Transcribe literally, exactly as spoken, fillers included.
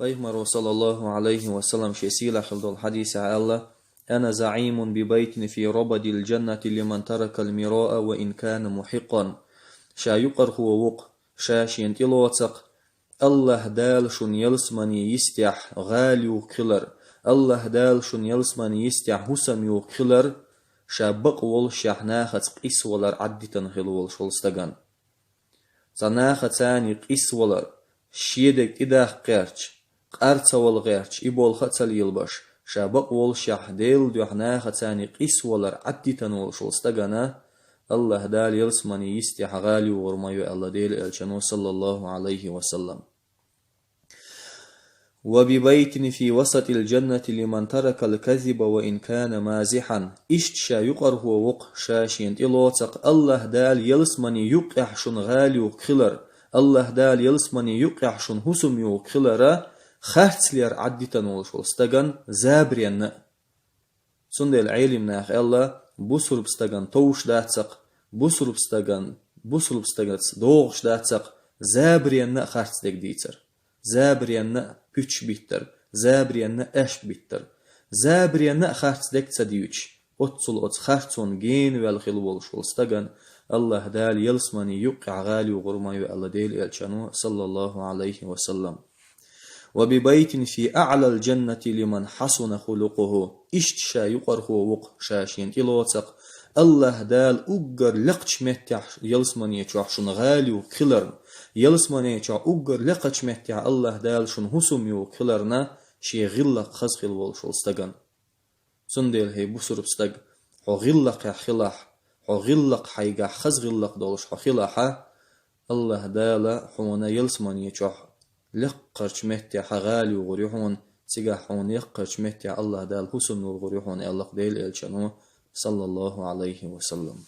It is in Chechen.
Пайхамара, саллаллаху алейхи ва саллам, шен сийлахь хила долу хьадисехь аьлла: «Ана заимун би байтин фи рабадил джаннати лиман таракал мираа ва ин кана мухикъан». Ша юкъархо ву-кх, ша шена тӀелоцу-кх, Аллаха Дала шуна ялсамани йистехь гӀала юхку хилар, Аллаха Дала шуна ялсамани йистехь хӀусам юхку хилар, ша бакъ волушехь нахаца къийсавалар Ӏаддитина хила волуш волу стагана. Цхьа нахаца къийсавалар, шен дерг тӀедаккха гӀерташ, къар ца вала гӀерташ, и болх а ца лелабеш, ша бакъ волушехь Делан дуьхьа нахаца къийсавалар Ӏаддитина волуш волу стагана Аллаха Дала ялсамани йистехь гӀала югӀур ма ю аьлла Делан Элчано, саллаллаху алейхи ва саллам. «Ва би байтин фи васатил джаннати лиман таракал казиба ва ин кана мазихьан». Иштта ша юкъархо ву-кх, ша шена тӀелоцу-кх, Аллаха Дала ялсамани юккъехь шуна гӀала юхку хилар, Аллаха Дала ялсамани юккъехь шуна хӀусам юхку хилара, харцлер Ӏаддитина волуш волу стагана забаренна а. Цундела Ӏелим наха аьлла, бусурба стагана товш дац-кх, бусурба стагана, бусурба стагаца догӀуш дац-кх забаренна а харц дерг дийцар, забаренна а пуьчаш биттар, забаренна а аьшпаш биттар, забаренна а харц дерг ца дуьйцуш, оццул оцу харцонна генаваьлла хила волуш волу стагана Аллаха Дала ялсамани юккъехь гӀала югӀур ма ю аьлла Делан Элчано, саллаллаху алейхи ва саллам. «Ва би байтин фи аӀлал джаннати лиман хьасуна хулукъуху». Иштта ша юкъархо ву-кх, ша шена тӀелоцу-кх, Аллаха Дала уггар лекхачу меттехь ялсамани чохь шуна гӀала юхку хиларна, ялсамани чохь уггар лекхачу меттехь Аллаха Дала шуна хӀусам юхку хиларна, шен гӀиллакх хаза хила волуш волу стагана. Цундела, хӀей бусурба стаг, хьо гӀиллакхехь хилахь, хьо гӀиллакх хьайгахь хаза гӀиллакх долуш хьо хилахь, Аллаха Дала хьуна ялсамани чохь лекхарчу меттехь гӀала югӀур ю хьуна, цигахь хьуна лекхарчу меттехь Аллаха Дала хӀусам югӀур ю хьуна аьлла-кх Делан Элчано, саллаллаху алейхи ва саллам.